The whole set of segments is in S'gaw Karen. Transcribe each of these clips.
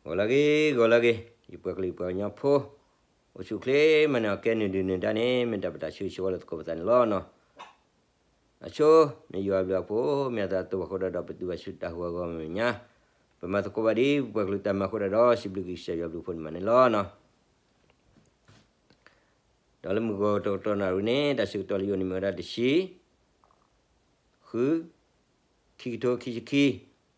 ဂီၤလၢအဂ့ၤ ဂီၤလၢအဂ့ၤ, ယပှၤကလုာ်ပှၤကညီဖိ, အိၣ်ဆူၣ်အိၣ်ချ့မးန့ၣ် အကဲနုာ်ဒုးနုာ်ဒါန့ၣ် မ့ၢ်တၢ်ပတၢ်ဆၢဂ့ၤဆၢဝါလၢသကိးပသးန့ၣ်လီၤနီၤ. အဆိ မ့ၢ်ယွၤအဘျုးအဖှိၣ် မ့ၢ်အသးတဝၢအဃိဒီး ပတုၤဘၣ်ဆူတၢ်ဟးဂီၤအဂီၢ်မဲာ်ညါ, ပမၤသကိးဘၣ်ဒ်ပပှၤကလုာ်တၢ်မၤအဃိဒီး စံးဘျုးက့ၤကစၢ်ယွၤအဘျုးအဖှိၣ်န့ၣ်မးန့ၣ်လီၤနီၤ. ဒီးလၢမုၢ်ဂီၤတကတီၢ်နၣ်ရံၣ်န့ၣ် တၢ်ဆၢကတီၢ်လၢယအိၣ်န့ၣ်မ့ၢ်ဝဲဒၣ်တဆံ ဃု ခံကထိခံဆံခံ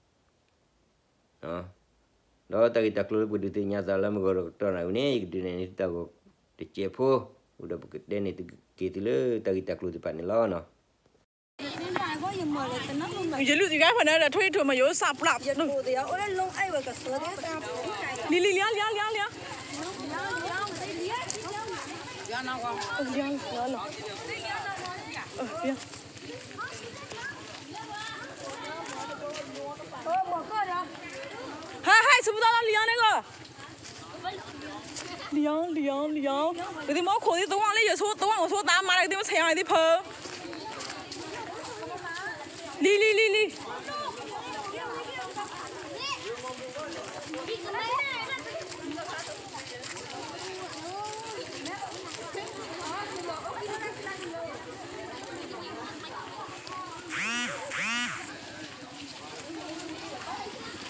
ဒီးတၢ်ဂ့ၢ်တၢ်ကျိၤလၢပကဒုးသ့ၣ်ညါသးလၢမုၢ်ဂီၤတကတီၢ်နၣ်ရံၣ်န့ၣ် ယကဒုးနဲၣ်န့ၢ်သုတၢ်ဂီၤတစဲးဖိ, ဝံၤဒီးပကတဲန့ၢ်သုက့ၤသုလၢတၢ်ဂ့ၢ်တၢ်ကျိၤသ့ၣ်တဖၣ်န့ၣ်လီၤနီၤ. ယလူၢ်သံဂါဖးန့ၣ်ဒီး ထိၣ်အံၣ်ထိၣ်မး ယိစၢ်ပျၢ် လံၤလံၤလံၤလံၤလံၤလံၤ ဟဲဟဲ ဆူပူၤသီလီၤ လံၤလံၤန့ၣ်ဂီၢ် လံၤလံၤလံၤလံၤ, ကသံၣ်မီၤခိၣ်သံသဝီလၢယဆိသဝီအိၣ်ဆိသးမၤလၢကသံၣ်မီၤဆဲးယၤသံၣ်ဖၢ, လံၤလံၤလံ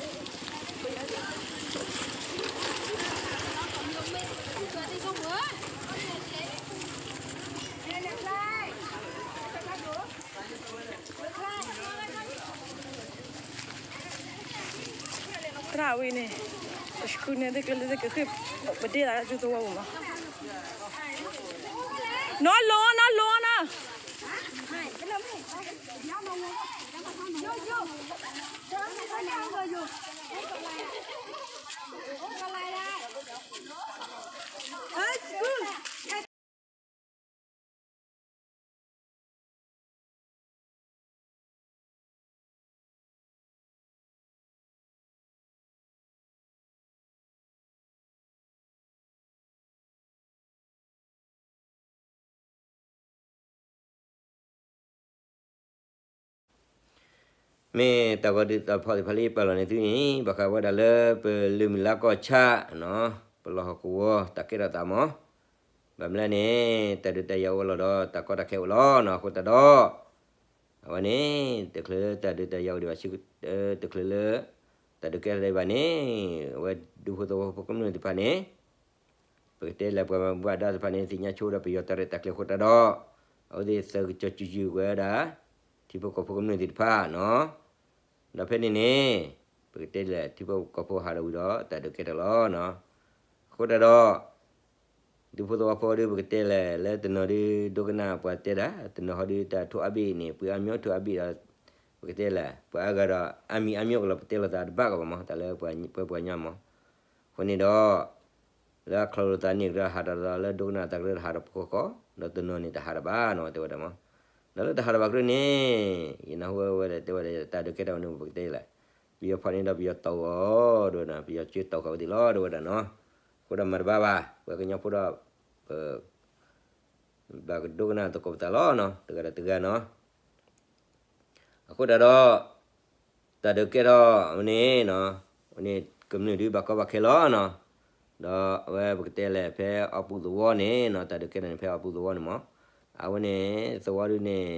ၤလံၤ သရၣ်ဝံၤန့ၣ် ပဆှုန့ၣ် သ့ၣ်ကျဲလၢသ့ၣ်ကဃ့ၢ် ပဒ့ၣ်သးလၢဒူသဝီပူၤမး, နီၢ်လိၤနီၢ်လိၤနီၢ်မ့ၢ်တၢ်ဂီၤဒုးတၢ်ဖီၣ်သ့ၣ်တဖၣ်လၢယပာ်လီၤန့ၢ်သုန့ၣ် ဘၣ်ဃးဝဲဒၣ်လၢပလၢၢ်မုၢ်လါကီၢ်ဆၣ်နီၤ, ပလီၢ်ဟီၣ်ကဝီၤတၢ်ကဲထီၣ်သးမး, ဘၣ်မနုၤလဲၣ်န့ၣ် တၢ်ဒုးတၢ်ယၤအိၣ်ဝဲလီၤဒီး တၢ်ကီတၢ်ခဲအိၣ်လီၤနီၤ, အဃိသတးဒီး အဝဲန့ၣ် တချုးလၢတၢ်ဒုးတၢ်ယၤအိၣ်ဒံးဘၣ်ဆၢ တချုးလၢ တၢ်ဒုးကဲထီၣ်ဒံးဘၣ်န့ၣ် အဝဲဒူဖိသဝီဖိကမျၢၢ်သ့ၣ်တဖၣ်န့ၣ် ပကတဲလၢပှၤမၤဘူၣ်အဒါသ့ၣ်တဖၣ်န့ၣ် သ့ၣ်ညါဆိဒီးပယီၤတၢ်ရဲၣ်တၢ်ကျဲၤအဃိသတးဒီး အဝဲသ့ၣ်သၢကစီၤစုၤစုၤဝဲဒၣ် ထံဖိကီၢ်ဖိကမျၢၢ်သ့ၣ်တဖၣ်နီၤ, ဒီးဖဲန့ၣ်န့ၣ် ပကတဲလၢထံဖိကီၢ်ဖိဟးထီၣ်ဝံၤဒီး တၢ်ဒုးကဲထီၣ်လီၤနီၤ, အဃိသတးဒီး ဒူဖိသဝီဖိဒီး ပကတဲလၢ လၢတနီၤဒီး ဒိကနၣ်ပှၤတဲဒၣ် တနီၤဟီဒီး တၢ်ထိၣ်အါဘ့ၣ်န့ၣ် ပှ့ၤအါမံၤထိၣ်အါဘ့ၣ်ဒီး ပကတဲလၢ ပှၤအါဂၤဒီး အါမံၤအါမံၤကလီၤ ပတဲလိာ်သးတဘၣ်ကီးဘၣ်မး တၢ်လၢပှၤပှၤကညီမး, အဃိန့ၣ်ဒီး လၢအချီလိာ်သးန့ၣ်ကဒီး ဟးထီၣ်ဒီး လၢဒိကနၣ်သးကရၢတဟးထီၣ်ဖီခိၣ်ဃီ ဒီးတနီၤန့ၣ် တဟးထီၣ်ဘၣ်နီၤ တဲဝဲဒၣ်မး, ဒီးလၢတဟးထီၣ်ဘၣ်ကရၢန့ၣ် ယနၢ်ဟူဝဲဒၣ်တဲဝဲဒၣ် တၢ်ဒုးကဲထီၣ်ဝဲန့ၣ် ပကတဲလၢ ပယီၤဖီၣ်န့ၣ်ဒီး ပယီၤတီၢ်အီၤ ဒ်ဝဲဒၣ် ပယီၤကၠ့တီၢ်ဃာ်ဝဲသ့ၣ်လီၤ ဒ်ဝဲဒၣ်နီၤ, အဃိဒီးမၤတဘၣ်ဘၣ် ပှၤကညီဖိဒီး ပ ဘၣ်ကဒိကနၣ်သကိးပသးလီၤနီၤ တဂၤဒီးတဂၤနီၤ, အဃိသတးဒီး တၢ်ဒုးကဲထီၣ်ဝဲန့ၣ်နီၤ, ဝဲန့ၣ်ကမျၢၢ်ဒုးဘၣ်ကီဘၣ်ခဲလီၤနီၤ, ဒီးအဝဲပကတဲလဲၣ် ဖဲအီၣ်ပူၣ်သဝီန့ၣ်နီၤ တၢ်ဒုးကဲထီၣ်န့ၣ် ဖဲအီၣ်ပူၣ်သဝီန့ၣ်မး, အဝဲန့ၣ် သဝီဒုးန့ၣ်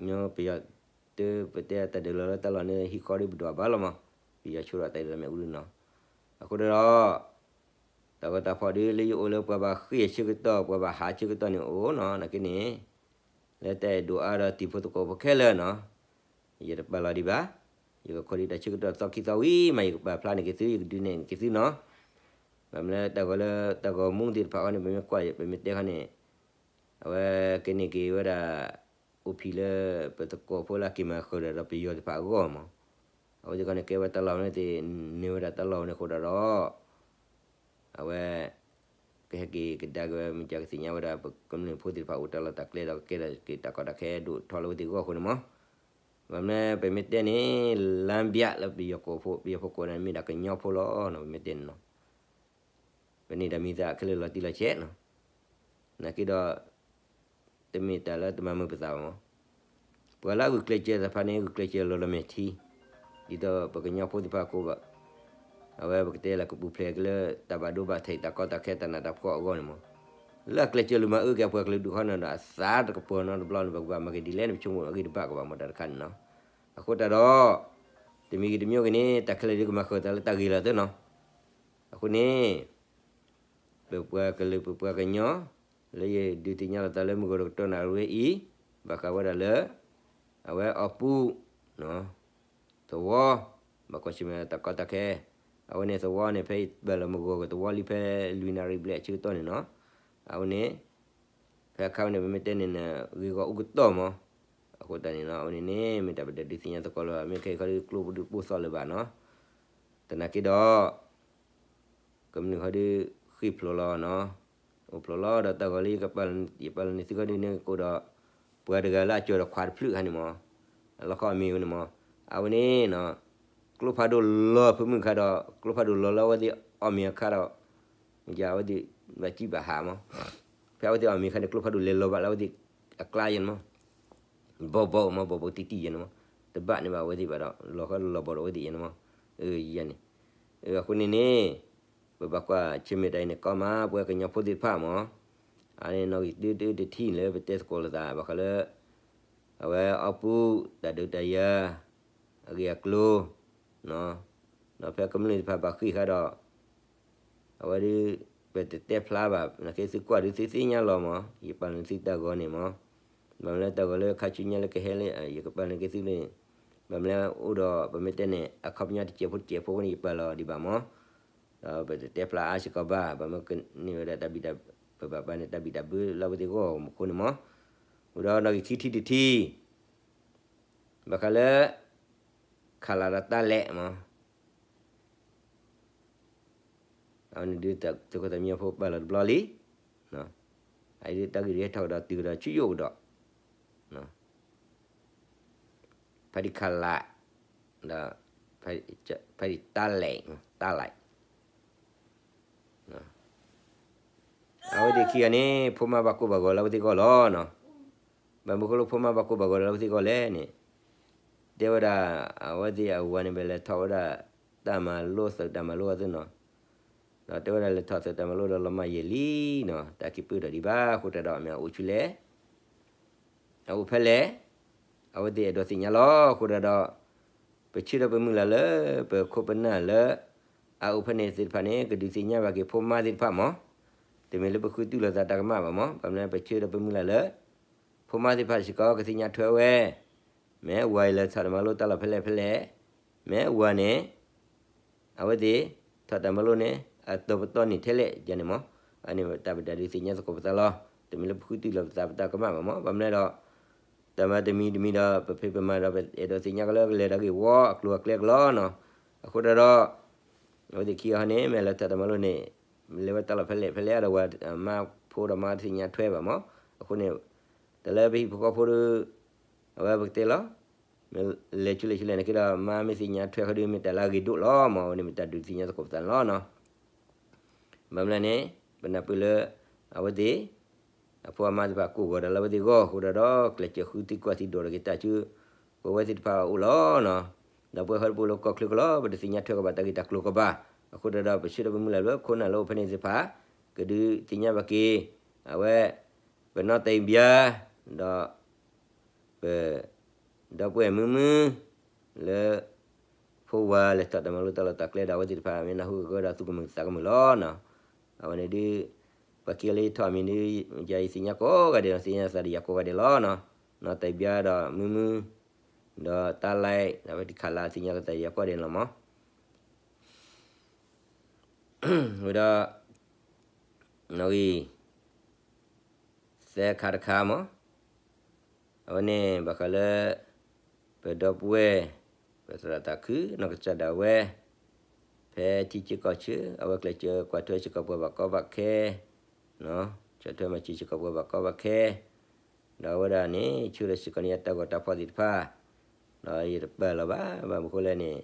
ညီပယီၤ တပတဲတၢ်ဒုးလီၤလၢတၢ်လီၢ်န့ၣ် ဟံၣ်ဃီဒုးပဒွးဘၣ်လီၤမး, ပယီၤဆိဒီးတၢ်ဒုးလီၤမ့ၣ်အူဒုးနီၤ, အဃိဒီး တၢ်ဂီၤတၢ်ဖီၣ်ဒုးလၢယအိၣ်လၢပှၤဘၣ်ဃ့ၢ်ဆၢကတီၢ် ပှၤဘၣ်ဟးဆၢကတီၢ်န့ၣ်အိၣ်နီၤ, နာ်က့န့ၣ် လၢတၢ်အဲၣ်ဒိးအါဒီးတံၤဖိသကိးဖိခဲလၢာ်နီၤ, ယတပာ်လီၤဒံးဘၣ်, ယကခိးဒံးတၢ်ဆၢကတီၢ်သီခံသီဝံၤမး ယကပာ်ဖျါန့ၢ်က့ၤသု ယကဒုးနဲၣ်က့ၤသုနီၤ, ဘၣ်မနုၤလၢတၢ်ဂီၤလၢတၢ်ဂီၤမူသ့ၣ်တဖၣ်အံၤန့ၣ် ပမ့ၢ်ကွၢ် ပမ့ၢ်တဲခီန့ၣ် အဝဲကန့ၢ်က့ၤဝဲဒၣ် အိၣ်ဖံးလၢ ပသကိးဖိလၢအက့ၤမၤဃုာ်ဒီးပယီၤသ့ၣ်တဖၣ်အဂီၢ်မး, အဝဲသ့ၣ်ခီန့ၣ် ကဲဝဲတၢ်လီၢ်ဝဲန့ၣ်သ့ၣ် န့ၢ်ဝဲဒၣ်တၢ်လီၢ်ဝဲန့ၣ်အဃိဒီး အဝဲ ကဟဲက့ၤကဒါက့ၤဝဲ မ့ၢ်ကကသ့ၣ်ညါဝဲဒၣ် ပကမျၢၢ်ဖိသ့ၣ်တဖၣ်အိၣ်တၢ်လီၢ်တၢ်ကျဲဒီး ကကဲထီၣ်က့ၤတၢ်ကီတၢ်ခဲဒိၣ်ထီလၢဝဲသ့ၣ်အဂီၢ်အဃိန့ၣ်မး, ဘၣ်မနုၤပမ့ၢ်တဲန့ၣ် လမ်းပြလၢပယီၤကိးဖိ ပယီၤဖိကိးန့ၣ် မ့ၢ်ဒၣ်ကညီဖိလီၤနီၤ ပမ့ၢ်တဲန့ၣ်နီၤ ပန့ၢ်တၢ်မံၤသးခဲလၢာ်လီၤတံၢ်လီၤဆဲးနီၤ, နာ်က့ဒီး တမ့ၢ်တၢ်လၢတမၤမုာ်ပသးဘၣ်မး, ပှၤလၢအဂုာ်ကျဲးစၢးတဖၣ်န့ၣ် ဂုာ်ကျဲးစၢးလီၤလီၤမဲာ်ထံ, ဒ်သိးပကညီဖိသ့ၣ်တဖၣ်ကိးဘၣ်, ပ အဝဲပကတဲလၢကပူၤဖျဲးက့ၤလၢတၢ်ဘၣ်ဒိဘၣ်ထံး တၢ်ကီတၢ်ခဲ တၢ်နးတၢ်ဖှီၣ်အဂီၢ်န့ၣ်မး, လၢအကျဲးစၢးလူၤမၤအၢက့ၤအပှၤကလုာ်ဒူၣ်ဃီန့ၣ်ဒီး အသးတကပီၤနီတဘျီန့ၣ် ပကဘၣ်မၤက့ၤဒ်လဲၣ်န့ၣ် ပဆိကမိၣ်အဂ့ၢ်တဘၣ်ကဘၣ်မး တၢ်တခါန့ၣ်နီၤ. အဃိတၢ်ဒီး တမံၤဂ့ၤတမံၤဂ့ၤန့ၣ် တၢ်ခဲလၢာ်ဒုးကမၤဃၢၤသးလၢတၢ်ဂ့ၤလီၤသ့နီၤ. အဃိန့ၣ် ပပှၤကလုာ်ပပှၤကညီ လၢယဒုးသ့ၣ်ညါလီၤသးလၢမုၢ်ဂီၤတကတီၢ်နၣ်ရံၣ်ဝဲအံၤ, ဘၣ်ဃးဝဲဒၣ်လၢ အဝဲအီၣ်ပူၣ် သဝီ, ဘၣ်ကွၢ်ဆၢၣ်မဲာ်တၢ်ကီတၢ်ခဲ, အဝဲန့ၣ်သဝီန့ၣ် ဖဲယပာ်လီၤမုၢ်ဂီၤကသဝီလံဖဲလွံၢ်နၣ်ရံၣ်ဘျဲၣ်အဆၢကတီၢ်န့ၣ်နီၤ, အဝဲန့ၣ် ဖဲအခါဝဲန့ၣ် ပမ့ၢ်တဲန့ၣ် ဂ့ၢ်ဂီၢ်အူကတီၢ်မး, အဃိသတးန့ၣ်နီၤ အဝဲန့ၣ်န့ၣ် မ့ၢ်တၢ်ပတဒုးသ့ၣ်ညါသကိးလၢၤဘၣ် မ့ၢ်ခဲအံၤခီဒုးကျိဒုးပိၢ်သီၣ်လၢၤဘၣ်နီၤ, သနာ်က့ဒီး ကမျၢၢ်ခီဒုး ဃ့ၢ်ဖျိးလီၤနီၤ, အိၣ်ဖျိးလီၤဒီးတၢ်ဂီၤလၢယကပာ်လီၤန့ၢ်သုခီဒုးန့ၣ်ကအိၣ်ဒီး ပှၤတဂၤလၢအကၠီၤဒီးခွးတဖျၢၣ်ခါန့ၣ်မး, အလီၢ်ခီအမံၤဝဲန့ၣ်မး, အဝဲန့ၣ်နီၤ, ကျိဖးဒိၣ်လီၤဖုမုၢ်ခါဒီး ကျိဖးဒိၣ်လီၤလၢအဝဲသ့ၣ်အီၣ်မ့ၤအခါဒီး အဝဲသ့ၣ်ဘၣ်ကံၣ်ဘၣ်ဟးမး, ဖဲအဝဲသ့ၣ်အီၣ်မ့ၤခါန့ၣ် ကျိဖးဒိၣ်လဲၤလီၤဘၣ်လၢအဝဲသ့ၣ်အကျါယဲန့ၣ်မး, ဘီဘီမး ဘီဘီတံၢ်တံၢ်ယဲန့ၣ်မး, တဘၣ်န့ၢ်ဘၣ်အဝဲသ့ၣ်ဘၣ်ဒီး လီၤဃီလီၤဘီဒီးအဝဲသ့ၣ်ယဲန့ၣ်မး, ယဲန့ၣ်, အဃိန့ၣ်န့ၣ် ပဘၣ်ကွၢ်ဆၢၣ်မဲာ်တၢ်အံၤန့ၣ်ကီမး ပဝဲကညီဖိသ့ၣ်တဖၣ်မး, အန့ၣ်နီၣ်ဂံၢ်တၢတၢတထံၣ်လၢပတဲသကိးလိာ်သး ဘၣ်ဃးလၢ အဝဲအီၣ်ပူၣ် တၢ်ဒုးတၢ်ယၤ အဂ့ၢ်အကျိၤ ဒီးဖဲကမျၢၢ်သ့ၣ်တဖၣ်ဘၣ်ဃ့ၢ်ဃာ်ဒီး အဝဲဒုး ပတတဲဖျါဘၣ် နာ်က့သုကွၢ်ဒုးသုသ့ၣ်ညါလီၤမး ယပာ်လီၤန့ၢ်သုတၢ်ဂီၤန့ၣ်မး, ဘၣ်မနုၤလၢတၢ်ဂီၤလၢခါဆူညါလၢကဟဲလၢ ယကပာ်လီၤန့ၢ်က့ၤသုန့ၣ်, ဘၣ်မနုၤလၢအိၣ်ဒီးပမ့ၢ်တဲန့ၣ် အခီပညီတစဲးဖိတစဲးဖိန့ၣ် ယပာ်လီၤဒံးဘၣ်မး, ဒီးပတတဲဖျါအါစ့ၢ်ကီးဘၣ် ဘၣ်မနုၤကန့ၢ်ဝဲဒၣ်တၢ်ဘံၣ်တၢ် ပဘၣ်ပာ်န့ၢ်တၢ်ဘံၣ်တၢ်ဘၢလၢအဝဲသ့ၣ်အဂီၢ်မးအဃိန့ၣ်မး, ဝံၤဒီးနီၣ်ဂံၢ်ခံထံၣ်တထံၣ် ဘၣ်ဃးလၢ ခးလးဒီးတၢ်လဲၣ်မး အဝဲန့ၣ်ဒုးသုးခိၣ်သးမံဖိပာ်လီၤတဘျီလံ, အအံၤဒုးတၢ်ဂ့ၢ်ဒုးဟဲထီၣ်ကဒီးတုၤကဒီးဆူယအိၣ်ကဒီး, ဖဲဒံခးလး, ဒီး, ဖဲဒံတၢ်လဲၣ်, တၢ်လဲၣ် အဝဲသ့ၣ်ခံဂၤန့ၣ် ဖိမါဘၣ်ကိၢ်ဘၣ်ဂီၤလၢအဝဲသ့ၣ်အဂီၢ်လီၤနီၤ, ဘၣ်မနုၤဃိလၢဖိမါဘၣ်ကိၢ်ဘၣ်ဂီၤလၢအဝဲသ့ၣ်အဂီၢ်လဲၣ်န့ၣ်, တဲဝဲဒၣ်, အဝဲသ့ၣ်အဝၤန့ၣ် ဘၣ်လဲၤထီၣ်ဝဲဒၣ်, တၢ်မၤလိသုးတၢ်မၤလိအသ့ၣ်နီၤ, ဒီးတဲဝဲဒၣ်လဲၤထီၣ်သုးတၢ်မၤလိဒီးလီၤမၢ်ယဲၢ်လံနီၤ တၢ်က့ၤပၢၢ်ထီၣ်ဒံးဘၣ်အဃိတၢ်ဒီးမ့ၢ်အအိၣ်ဆူလဲၣ် အအိၣ်ဖဲလဲၣ်, အဝဲသ့ၣ်အဲၣ်ဒိးသ့ၣ်ညါလီၤအဃိတၢ်ဒီး, ပဆၢဒီးပမုၢ်လၢ်လၢ ပခိၣ်ပနၢ်လၢ အအိၣ်ဖဲန့ၣ်သ့ၣ်တဖၣ်န့ၣ် ကဒုးသ့ၣ်ညါဘၣ်က့ၤဖိမါသ့ၣ်တဖၣ်မး, တမ့ၢ်လၢပဃုတူၢ်လိာ်သးတၢ်ကမၣ်ဘၣ်မး ဘၣ်မနုၤပဆၢဒီးပမုၢ်လၢ်လၢ ဖိမါသ့ၣ်တဖၣ်စ့ၢ်ကီးကသ့ၣ်ညါထွဲဝဲ, မ့ၢ်ဝၤအံၤလဲၤထီၣ်တၢ်မၤလိတၢ်လီၢ်ဖဲလဲၣ်ဖဲလဲၣ်, မ့ၢ်ဝၤန့ၣ် အဝဲသ့ၣ် ထီၣ်တၢ်မၤလိန့ၣ် အတီၤပတီၢ်န့ၣ်ထဲလဲၣ်ယဲန့ၣ်မး, အန့ၣ်တၢ်ပတၢ်ဒုးသ့ၣ်ညါသကိးပသးလီၤ, တမ့ၢ်လၢပဃုတူၢ်လိာ်ပသးပတၢ်ကမၣ်ဘၣ်မး ဘၣ်မနုၤဒီး, တၢ်မၤတမံၤတမံၤဒီး ပဖံးပမၤဒီးပအဲၣ်ဒိးသ့ၣ်ညါကလၢကလဲၤတၢ်ဂ့ၢ်ဝီအကျိၤအကျဲကလီနီၤ, အဃိတၢ်ဒီး အဝဲသ့ၣ်ခံဂၤဟီန့ၣ် မ့ၢ်လဲၤထီၣ်တၢ်မၤလိန့ၣ်, လဲၤဝဲတၢ်လီၢ်ဖဲလဲၣ်ဖဲလဲၣ်ဒီးဝၤ မါဖိဒီးမါတသ့ၣ်ညါထွဲဘၣ်မး, အဃိန့ၣ်, တၢ်လၢပဟံၣ်ဖိဃီဖိဒီး, အဝဲပကတဲလီၤ, လဲၤဆူလဲၣ်ဆူလဲၣ်န့ၣ်က့ဒီး မါမ့ၢ်သ့ၣ်ညါထွဲဃီဒီးမ့ၢ်တၢ်လၢအဂ့ၤဒိၣ်လီၤမး အဝဲန့ၣ်မ့ၢ်တၢ်ဒုးသ့ၣ်ညါသကိးပသးန့ၣ်လီၤနီၤ, ဘၣ်မနုၤန့ၣ်, ပနၢ်ပၢၢ်လၢ, အဝဲသ့ၣ် အဖိအမါသ့ၣ်တဖၣ်ကိၢ်ဂီၤတၢ်လၢအဝဲသ့ၣ်အဂီၢ်အဃိတၢ်ဒီး ကျဲးစၢးဃုသံကွၢ်သံဒိးထီၣ်က့ၤတၢ်ဆူ, ပဝဲသ့ၣ်တဖၣ်အအိၣ်လီၤနီၤ, ဒီးပဝဲဟီၣ်ခိၣ်ဖိလၢကီၢ်ချၢကလီၤ ပတသ့ၣ်ညါထွဲကဘၣ်တၢ်ဂ့ၢ်တၢ်ကျိၤကဘၣ်, အဃိတၢ်ဒီးပဆၢဒီးပမုၢ်လၢ်လၢခိၣ်နၢ်လၢအိၣ်ဖဲန့ၣ်သ့ၣ်တဖၣ်, ကဒုးသ့ၣ်ညါဘၣ်က့ၤ, အဝဲ, ပနီၢ်သံဘံၣ်, ဒီး ပ, ဒီပုၢ်ဝဲၢ်မုၢ်မုၢ်, လၢ, ဖိဝၤလဲၤထီၣ်တၢ်မၤလိတၢ်လီၢ်တၢ်ကျဲဒီး အဝဲသ့ၣ်တဖၣ်မ့ၢ်နၢ်ဟူဂၢၢ်ဒီးသူၣ်ကမုာ်သးကမုာ်လီၤနီၤ, အဝဲန့ၣ်ဒုး, ပှၤခံဂၤလၢယထီၣ်အမံၤဒုး, ယသ့ၣ်ညါကိးဂၤဒဲးလီၤ သ့ၣ်ညါသးဒီးယၤကိးဂၤဒဲးလီၤနီၤ, နီၢ်သံဘံၣ်ဒီးမုၢ်မုၢ်, ဒီးတၢ်လဲၣ် ဒီးဝဲတခါလၢသ့ၣ်ညါကသးယၤကိးဂၤဒဲးလီၤမး ဝံၤဒီး, နီၣ်ဂံၢ်, သၢခါတခါမး, အဝဲန့ၣ်ဘၣ်ဃးလၢ, ပဒီပုၢ်ဝဲၢ်, ပသရၣ်သးခု နီၢ်ကစၢ်ဒၣ်ဝဲ, ဖဲထံဆၢကီၢ်ဆၢ အဝဲကျဲးစၢးကွၢ်ထွဲစ့ၢ်ကီးပှၤဘၣ်ကီဘၣ်ခဲ, ကွၢ်ထွဲမၤစၢၤစ့ၢ်ကီးပှၤဘၣ်ကီဘၣ်ခဲ, ဒီးအဝဲဒၣ်န့ၣ် ဆှၢဒီးစ့ၢ်ကီးန့ၢ်ယတၢ်ဂီၤတၢ်ဖီၣ်သ့ၣ်တဖၣ်, ဒီးယတပာ်လီၤဘၣ် ဘၣ်မနုၤဃိလဲၣ်န့ၣ်,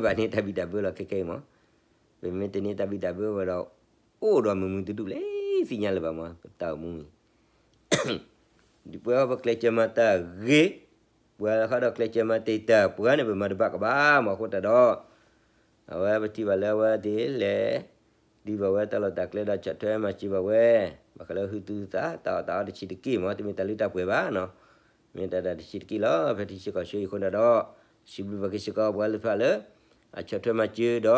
ဘၣ်န့ၢ်တၢ်ဘံၣ်တၢ်ဘၢလီၤခဲကဲအံၤမး, ပမ့ၢ်တန့ၢ်တၢ်ဘံၣ်တၢ်ဘၢဝဲဒီး, အိၣ်ဒီးမုာ်မုာ်တဒူၣ်လဲၣ် သ့ၣ်ညါလၢၤဘၣ်မး ပတၢ်အိၣ်မူအံၤ ဒ်ပဝဲပကျဲးစၢးမၤတၢ်ဂ့ၤ, ပှၤဃီဒီးကျဲးစၢးမၤတ့ၢ်တၢ် ပှၤန့ၣ်ပမၤတဘၣ်ကဘၣ်မးအဃိတၢ်ဒီး, အဝဲပထံၣ်ဘၣ်လၢအဝဲသ့ၣ်လဲၤ ဒုးဘၣ်ဝဲတၢ်လီၢ်တၢ်ကျဲဒီးဆီၣ်ထွဲမၤစၢၤဘၣ်ဝဲ, ဘၣ်ဃးလၢဟုသူၣ်သးတၢ်အီၣ်တၢ်အီတဆံးတက့ၢ်မး, တမ့ၢ်တၢ်လုၢ်တၢ်ပှ့ၤဘၣ်နီၤ, မ့ၢ်တၢ်တၢ်တဆံးတက့ၢ်လီၤ. ဖဲထံဆၢကီၢ်ဆၢအံၤအဃိန့ၣ်ဒီး စံးဘျုးဘၣ်က့ၤစ့ၢ်ကီးပှၤလၢတဖၣ်လၢ အဆီၣ်ထွဲမၤစၢၤဒီး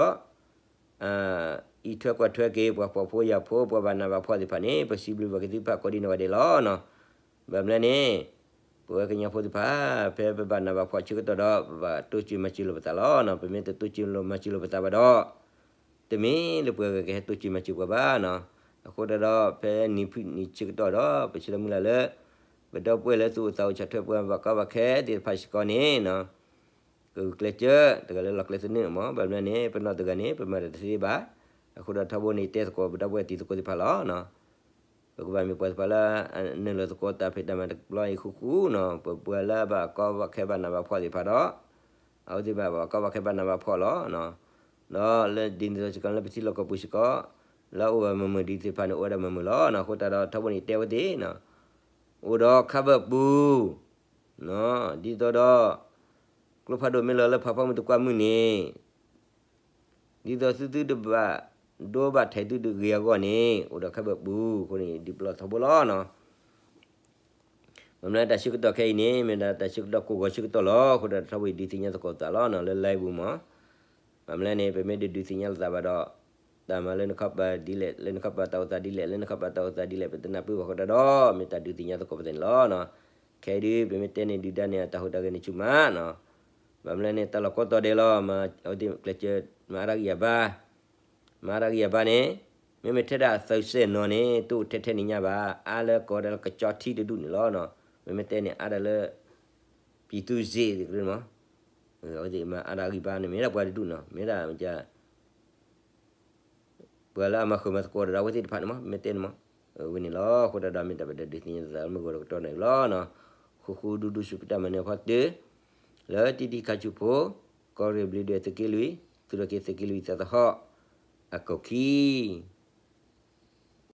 အံးထွဲကွၢ်ထွဲက့ၤ ပှၤဖှီၣ်ဖိယာ်ဖိ ပှၤဘၣ်နးဘၣ်ဖှီၣ်သ့ၣ်တဖၣ်န့ၣ် ပစံးဘျုးဘၣ်က့ၤသုတဖၣ်ကိးဒံနီၢ်ဂၤဒဲးလီၤနီၤ. ဘၣ်မနုၤလဲၣ်န့ၣ် ပဝဲကညီဖိသ့ၣ်တဖၣ် ဖဲပဘၣ်နးဘၣ်ဖှီၣ်ဆၢကတီၢ်ဒီး ပဘၣ်တိစၢၤမၤစၢၤလိာ်ပသးလီၤနီၤ. ပမ့ၢ်တတိစၢၤလိာ်မၤစၢၤလိာ်ပသးဘၣ်ဒီး တမ့ၢ်လၢပှၤဂၤကဟဲတိစၢၤမၤစၢၤပှၤဘၣ်နီၤ. အဃိသတးဒီး ဖဲနံၤဖုၣ်နံၤဆၢကတီၢ်ဒီး ပဆၢမုၢ်လၢ်လၢ ပဒီပုၢ်ဝဲၢ်လၢသူၣ်အိၣ်သးအိၣ်ဆီၣ်ထွဲပှၤဘၣ်ကီဘၣ်ခဲသ့ၣ်တဖၣ်စ့ၢ်ကီးန့ၣ်နီၤ ကဂုာ်ကျဲးစၢး တဂၤလၢလီၢ်ကျဲသနၢၣ်မး, ဘၣ်မနုၤလဲၣ်န့ၣ် ပနီၢ်တဂၤန့ၣ် ပမၤတၢ်တသ့ဘၣ်. အဃိဒီးထီဘိန့ၣ်တဲသကိး ပဒီပုၢ်ဝဲၢ်တံၤသကိးသ့ၣ်တဖၣ်လီၤ. ပကဘၣ်မ့ၢ်ပှၤသ့ၣ်တဖၣ်လၢ နုာ်လီၤသကိးတၢ်ဖံးတၢ်မၤတဘျီအံၤဃူဃူနီၤ, ပပှၤလၢဘၣ်ကီဘၣ်ခဲဘၣ်နးဘၣ်ဖှီၣ်သ့ၣ်တဖၣ်ဒီး အဝဲသ့ၣ်ဘၣ်ဘၣ်ကီဘၣ်ခဲဘၣ်နးဘၣ်ဖှီၣ်လီၤ. ဒီးလၢဒ်န့ၣ်အသိးစ့ၢ်ကီး လၢပထံလီၢ်ကီၢ်ပူၤစ့ၢ်ကီး လၢအအိၣ်ဘၣ်မုာ်မုာ်ဒံးသ့ၣ်တဖၣ်န့ၣ် အိၣ်ဝဲဒၣ်မုာ်မုာ်လီၤနီၤ. အဃိသတးဒီးထီဘိန့ၣ်တဲဝဲသ့ၣ်နီၤ အိၣ်ဒီးခါဘၢၣ်ပူၤ ဒ်သိးဒီး ကျိဖးဒိၣ်မ့ၢ်လီၤလၢဖးဖီမုၢ်တကွၢ်မုၢ်န့ၣ် ဒ်သိးသုသုတဘၣ်ဒိဘၣ်ထံးသုတဂ့ၤအဂီၢ်န့ၣ် အိၣ်ဒီးခါဘၢၣ်ပူၤအဃိန့ၣ် ဒုးပလီၢ်ထီဘိလီၤနီၤ. ဘၣ်မနုၤလဲၣ် တၢ်ဆၢကတီၢ်ခဲအံၤန့ၣ် မ့ၢ်ဒၣ်တၢ်ဆၢကတီၢ်ကိးဂီၤဆၢကတီၢ်လီၤ. အဃိဒီးထီဘိအံၤဒုးသ့ၣ်ညါသကိးသးလီၤနီၤ လၢ live ပူၤမး. ဘၣ်မနုၤလဲၣ်န့ၣ် ပမ့ၢ်တဒုးသ့ၣ်ညါလိာ်သးဘၣ်ဒီး တၢ်မၤလၢနခီပၤဒ်လဲၣ် လၢနခီပၤတၢ်အိၣ်သးဒ်လဲၣ် လၢနခီပၤတၢ်အိၣ်သးဒ်လဲၣ် ပတနၢ်ပၢၢ်ဘၣ်အဃိသတးဒီး မ့ၢ်တၢ်ဒုးသ့ၣ်ညါသကိးပသးန့ၣ်လီၤနီၤ. ခဲအံၤဒုး ပမ့ၢ်တဲန့ၣ်ဒုၣ်ဒါန့ၣ် အတၢ်ဟူးတၢ်ဂဲၤန့ၣ်ဆူၣ်မးနီၤ. ဘၣ်မနုၤလဲၣ်န့ၣ် တၢ်လီၢ်ကိးတီၤဒဲးလီၤ မၤအဝဲသ့ၣ်ကျဲးစၢး မၤအါတၢ်ဂံၢ်အဘါ မၤအါတၢ်ဂံၢ်အဘါန့ၣ် မ့မ့ၢ်ထဲဒၣ်အသုးစဲၣ်နီၤန့ၣ် တအိၣ်ထဲထဲန့ၣ်ညါဘၣ် အါလၢကိးဒၣ်လၢကၠီထံတဒူၣ်န့ၣ်လီၤနီၤ. မ့မ့ၢ်တဲန့ၣ် အါဒၣ်လၢ ပြည်သူ့စစ် သ့ၣ်ကရၢမး အဝဲသ့ၣ်မၤအါတၢ်ဂံၢ်ဘါန့ၣ် မ့ၢ်ဒၣ်ပှၤတဒူၣ်နီၤ မ့ၢ်ဒၣ် ပှၤလၢအမၤဃုာ်မၤသကိးဒီးအဝဲသ့ၣ်တဖၣ်န့ၣ်မး မ့ၢ်တဲန့ၣ်မး ဝဲန့ၣ်လီၤ. အဃိသတးဒီးမ့ၢ်တၢ်ပဒုးသ့ၣ်ညါသးလၢမုၢ်ဂီၤတကတီၢ်န့ၣ်လီၤနီၤ. ဃူဃူဒူဒူဆူပတၢ်မၤနၢၤဖီတၢၢ် လၢတံၤတံၤခါဆူဖိ ကီၢ်ရ့ၣ်ဘျ့းဒွဲၣ်သုးက့လွံၢ် သုးရ့ၣ်က့ၤသုးက့လွံၢ်သးသဟီၣ် အကိာ်ခံ